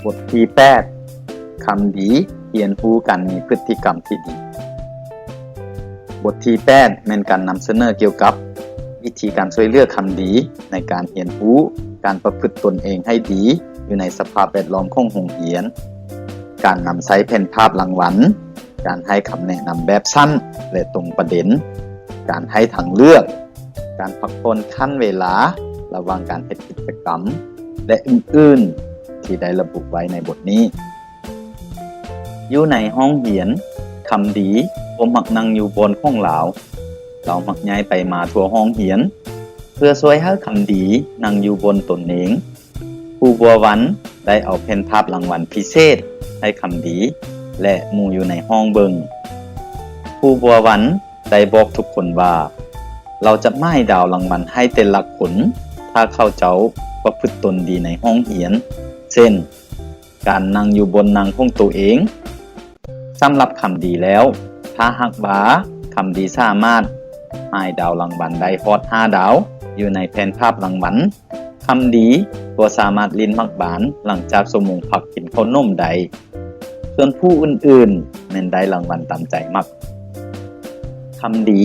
ບົດທີແປດ ຄຳດີ ຮຽນຮູ້ການມີພຶດຕິກຳທີ່ດີ. ບົດທີແປດ ແມ່ນການນຳສະເໜີກ່ຽວກັບວິທີການຊ່ວຍເຫຼືອຄຳດີໃນການຮຽນຮູ້ການປະພຶດຕົນເອງໃຫ້ດີຢູ່ໃນສະພາບແວດລ້ອມຂອງໂຮງຮຽນ, ການນຳໃຊ້ແຜ່ນພາບລາງວັນ, ການໃຫ້ຄຳແນະນຳແບບສັ້ນ ແລະ ຕົງປະເດັນ, ການໃຫ້ທາງເລືອກ, ການພັກຜ່ອນຂັ້ນເວລາລະຫວ່າງການເຮັດກິດຈະກຳ ແລະ ອື່ນໆ ທີ່ໄດ້ລະບຸໄວ້ໃນບົດນີ້. ຢູ່ໃນຫ້ອງຮຽນ, ຄຳດີບໍ່ມັກນັ່ງຢູ່ບ່ອນຂອງລາວ. ລາວມັກຍ້າຍໄປມາທົ່ວຫ້ອງຮຽນ. ເພື່ອຊ່ວຍໃຫ້ຄຳດີນັ່ງຢູ່ບ່ອນຕົນເອງ, ຄູບົວວັນໄດ້ເອົາແຜ່ນພາບລາງວັນພິເສດໃຫ້ຄຳດີ ແລະ ໝູ່ຢູ່ໃນຫ້ອງເບິ່ງ. ຄູບົວວັນໄດ້ບອກທຸກຄົນວ່າ ລາວຈະໝາຍດາວລາງວັນໃຫ້ແຕ່ລະຄົນ ຖ້າເຂົາເຈົ້າປະພຶດຕົນດີໃນຫ້ອງຮຽນ, ເຊັ່ນ ການນັ່ງຢູ່ບ່ອນນັ່ງຂອງໂຕເອງ. ສຳລັບຄຳດີແລ້ວ, ຖ້າຫາກວ່າຄຳດີສາມາດໝາຍດາວລາງວັນໄດ້ຮອດຫ້າດາວຢູ່ໃນແຜ່ນພາບລາງວັນ, ຄຳດີກໍສາມາດຫຼິ້ນໝາກບານຫຼັງຈາກຊົ່ວໂມງພັກກິນເຂົ້າໜົມໄດ້. ສ່ວນຜູ້ອື່ນໆແມ່ນໄດ້ລາງວັນຕາມໃຈມັກ. ຄຳດີ,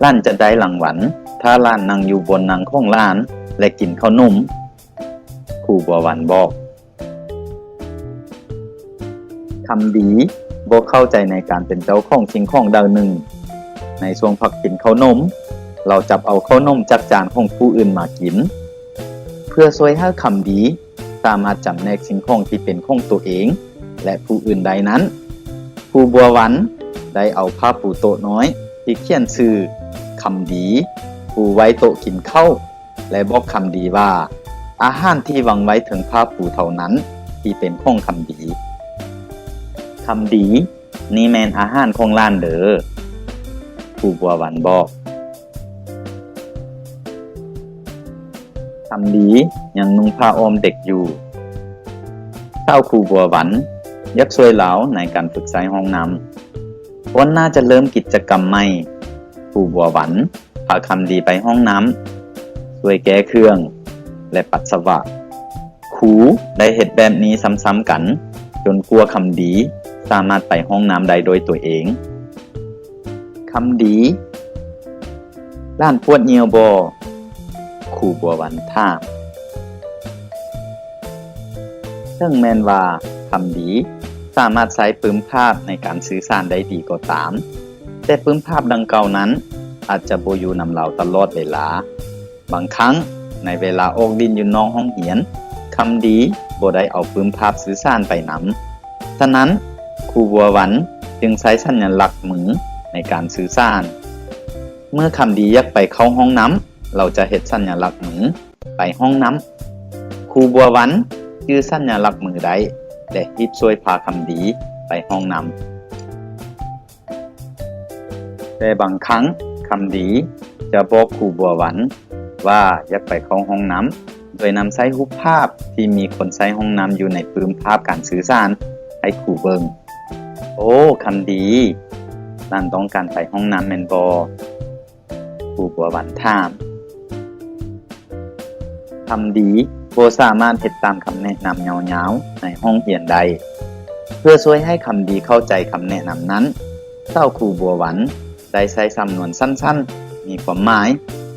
ຫຼານຈະໄດ້ລາງວັນ ຖ້າຫຼານນັ່ງຢູ່ບ່ອນນັ່ງຂອງຫຼານ ແລະ ກິນເຂົ້າໜົມ, ຄູບົວວັນບອກ. ຄຳດີບໍ່ເຂົ້າໃຈໃນການເປັນເຈົ້າຂອງສິ່ງຂອງດາວໜຶ່ງ. ໃນຊ່ວງພັກກິນເຂົ້າໜົມ, ລາວຈັບເອົາເຂົ້າໜົມຈາກຈານຂອງຜູ້ອື່ນມາກິນ. ເພື່ອຊ່ວຍໃຫ້ຄຳດີສາມາດຈຳແນກສິ່ງຂອງທີ່ເປັນຂອງໂຕເອງ ແລະ ຜູ້ອື່ນໄດ້ນັ້ນ, ຄູບົວວັນໄດ້ເອົາຜ້າປູໂຕະນ້ອຍທີ່ຂຽນຊື່ ຄຳດີ ປູໄວ້ໂຕະກິນເຂົ້າ ແລະ ບອກຄຳດີວ່າ ອາຫານທີ່ວາງໄວ້ເທິງຜ້າປູເທົ່ານັ້ນທີ່ເປັນຂອງຄຳດີ. ຄຳດີ, ນີ້ແມ່ນອາຫານຂອງຫຼານເດີ, ຄູບົວວັນບອກ. ຄຳດີຍັງນຸ່ງຜ້າອ້ອມເດັກຢູ່. ສາວຄູບົວວັນຢາກຊ່ວຍລາວໃນການຝຶກໃຊ້ຫ້ອງນ້ຳ. ກ່ອນໜ້າຈະເລີ່ມກິດຈະກຳໃໝ່, ຄູບົວວັນ ພາຄຳດີໄປຫ້ອງນ້ຳ, ຊ່ວຍແກ້ເຄື່ອງ ແລະ ປັດສະວະ. ຄູໄດ້ເຮັດແບບນີ້ຊ້ຳໆກັນ ຈົນກວ່າຄຳດີສາມາດໄປຫ້ອງນ້ຳໄດ້ດ້ວຍຕົວເອງ. ຄຳດີ, ຫຼານປວດຍ່ຽວບໍ່? ຄູບົວວັນຖາມ. ເຖິງແມ່ນວ່າຄຳດີສາມາດໃຊ້ປຶ້ມພາບໃນການສື່ສານໄດ້ດີກໍຕາມ, ແຕ່ປຶ້ມພາບດັ່ງກ່າວນັ້ນອາດຈະບໍ່ຢູ່ນຳລາວຕະຫຼອດເວລາ. ບາງຄັ້ງໃນເວລາອອກຫຼິ້ນຢູ່ນອກຫ້ອງຮຽນ, ຄຳດີບໍ່ໄດ້ເອົາປຶ້ມພາບສື່ສານໄປນຳ. ສະນັ້ນ, ຄູບົວວັນຈຶ່ງໃຊ້ສັນຍະລັກມືໃນການສື່ສານ. ເມື່ອຄຳດີຢາກໄປເຂົ້າຫ້ອງນ້ຳ, ລາວຈະເຮັດສັນຍະລັກມືໄປຫ້ອງນ້ຳ. ຄູບົວວັນຈື່ສັນຍະລັກມືໄດ້ ແລະ ຮີບຊ່ວຍພາຄຳດີໄປຫ້ອງນ້ຳ. ແຕ່ບາງຄັ້ງ, ຄຳດີຈະບອກຄູບົວວັນວ່າຢາກໄປເຂົ້າຫ້ອງນ້ຳ ໂດຍນຳໃຊ້ຮູບພາບທີ່ມີຄົນໃຊ້ຫ້ອງນ້ຳຢູ່ໃນປຶ້ມພາບການສື່ສານໃຫ້ຄູເບິ່ງ. ໂອ້, ຄຳດີ, ຫຼານຕ້ອງການໄປຫ້ອງນ້ຳແມ່ນບໍ່? ຄູບົວວັນຖາມ. ຄຳດີບໍ່ສາມາດເຮັດຕາມຄຳແນະນຳຍາວໆໃນຫ້ອງຮຽນໄດ້. ເພື່ອຊ່ວຍໃຫ້ຄຳດີເຂົ້າໃຈຄຳແນະນຳນັ້ນ, ສາວຄູບົວວັນໄດ້ໃຊ້ສຳນວນສັ້ນໆ, ມີຄວາມໝາຍ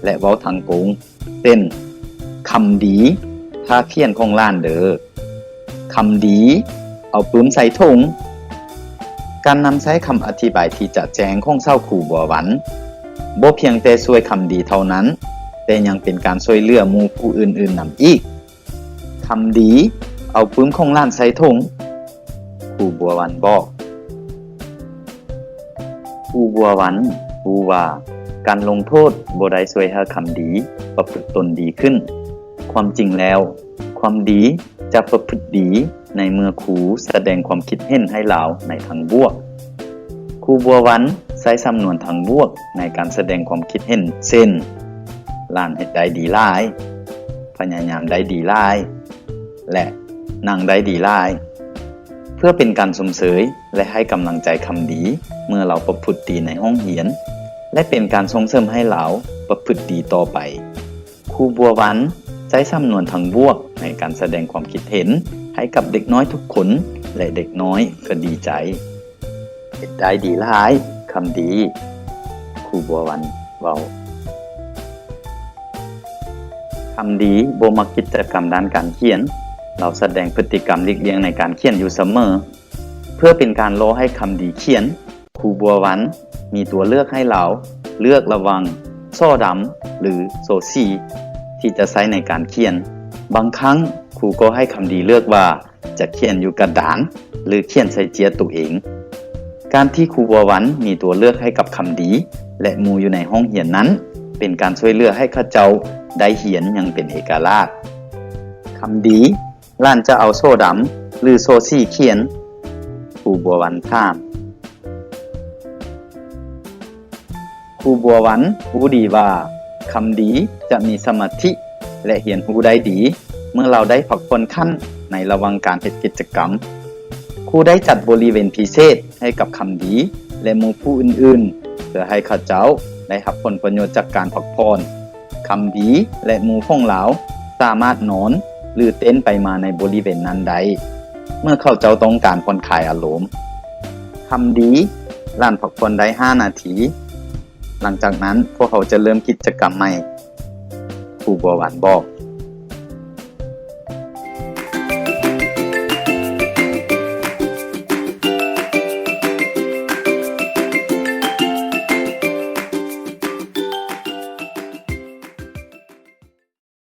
ແລະ ເວົ້າທາງກົງ, ເຊັ່ນ, ຄຳດີ, ຖ້າຂຽນຂອງຫຼານເດີ. ຄຳດີ, ເອົາປຶ້ມໃສ່ຖົງ. ການນຳໃຊ້ຄຳອະທິບາຍທີ່ຈະແຈ້ງຂອງສາວຄູບົວວັນ ບໍ່ພຽງແຕ່ຊ່ວຍຄຳດີເທົ່ານັ້ນ, ແຕ່ຍັງເປັນການຊ່ວຍເຫຼືອໝູ່ຜູ້ອື່ນໆນຳອີກ. ຄຳດີ, ເອົາປຶ້ມຂອງຫຼານໃສ່ຖົງ, ຄູບົວວັນບອກ. ຄູບົວວັນຮູ້ວ່າການລົງໂທດບໍ່ໄດ້ຊ່ວຍໃຫ້ຄຳດີປະພຶດຕົນດີຂຶ້ນ. ຄວາມຈິງແລ້ວ, ຄຳດີຈະປະພຶດດີໃນເມື່ອຄູສະແດງຄວາມຄິດເຫັນໃຫ້ລາວໃນທາງບວກ. ຄູບົວວັນໃຊ້ສຳນວນທາງບວກໃນການສະແດງຄວາມຄິດເຫັນ ເຊັ່ນ, ຫຼານເຮັດໄດ້ດີຫຼາຍ, ພະຍາຍາມໄດ້ດີຫຼາຍ ແລະ ນັ່ງໄດ້ດີຫຼາຍ. ເພື່ອເປັນການຊົມເຊີຍ ແລະ ໃຫ້ກຳລັງໃຈຄຳດີເມື່ອລາວປະພຶດດີໃນຫ້ອງຮຽນ ແລະ ເປັນການສົ່ງເສີມໃຫ້ລາວປະພຶດດີຕໍ່ໄປ. ຄູບົວວັນໃຊ້ສຳນວນທາງບວກໃນການສະແດງຄວາມຄິດເຫັນ ໃຫ້ກັບເດັກນ້ອຍທຸກຄົນ ແລະ ເດັກນ້ອຍກໍດີໃຈ. ເຮັດໄດ້ດີຫຼາຍ, ຄຳດີ, ຄູບົວວັນເວົ້າ. ຄຳດີບໍ່ມັກກິດຈະກຳດ້ານການຂຽນ. ລາວສະແດງພຶດຕິກຳຫຼີກລ່ຽງໃນການຂຽນຢູ່ສະເໝີ. ເພື່ອເປັນການຫຼໍ່ໃຫ້ຄຳດີຂຽນ, ຄູບົວວັນມີຕົວເລືອກໃຫ້ລາວເລືອກລະຫວ່າງສໍດຳ ຫຼື ສໍສີ ທີ່ຈະໃຊ້ໃນການຂຽນ. ບາງຄັ້ງຄູກໍໃຫ້ຄຳດີເລືອກວ່າຈະຂຽນຢູ່ກະດານ ຫຼື ຂຽນໃສ່ເຈ້ຍໂຕເອງ. ການທີ່ຄູບົວວັນມີຕົວເລືອກໃຫ້ກັບຄຳດີ ແລະ ໝູ່ຢູ່ໃນຫ້ອງຮຽນນັ້ນ ເປັນການຊ່ວຍເຫຼືອໃຫ້ເຂົາເຈົ້າໄດ້ຮຽນຢ່າງເປັນເອກະລາດ. ຄຳດີ, ຫຼານຈະເອົາສໍດຳ ຫຼື ສໍສີຂຽນ? ຄູບົວວັນຖາມ. ຄູບົວວັນຮູ້ດີວ່າ ຄຳດີຈະມີສະມາທິ ແລະ ຮຽນຮູ້ໄດ້ດີ ເມື່ອລາວໄດ້ພັກຜ່ອນຂັ້ນໃນລະຫວ່າງການເຮັດກິດຈະກຳ. ຄູໄດ້ຈັດບໍລິເວນພິເສດໃຫ້ກັບຄຳດີ ແລະ ໝູ່ຜູ້ອື່ນໆ ເພື່ອໃຫ້ເຂົາເຈົ້າໄດ້ຮັບຜົນປະໂຫຍດຈາກການພັກຜ່ອນ. ຄຳດີ ແລະ ໝູ່ຂອງລາວສາມາດນອນ ຫຼື ເຕັ້ນໄປມາໃນບໍລິເວນນັ້ນໄດ້ ເມື່ອເຂົາເຈົ້າຕ້ອງການຜ່ອນຄາຍອາລົມ. ຄຳດີ, ຫຼານພັກຜ່ອນໄດ້ຫ້ານາທີ. ຫຼັງຈາກນັ້ນພວກເຮົາຈະເລີ່ມກິດຈະກຳໃໝ່, ຄູບົວວັນບອກ.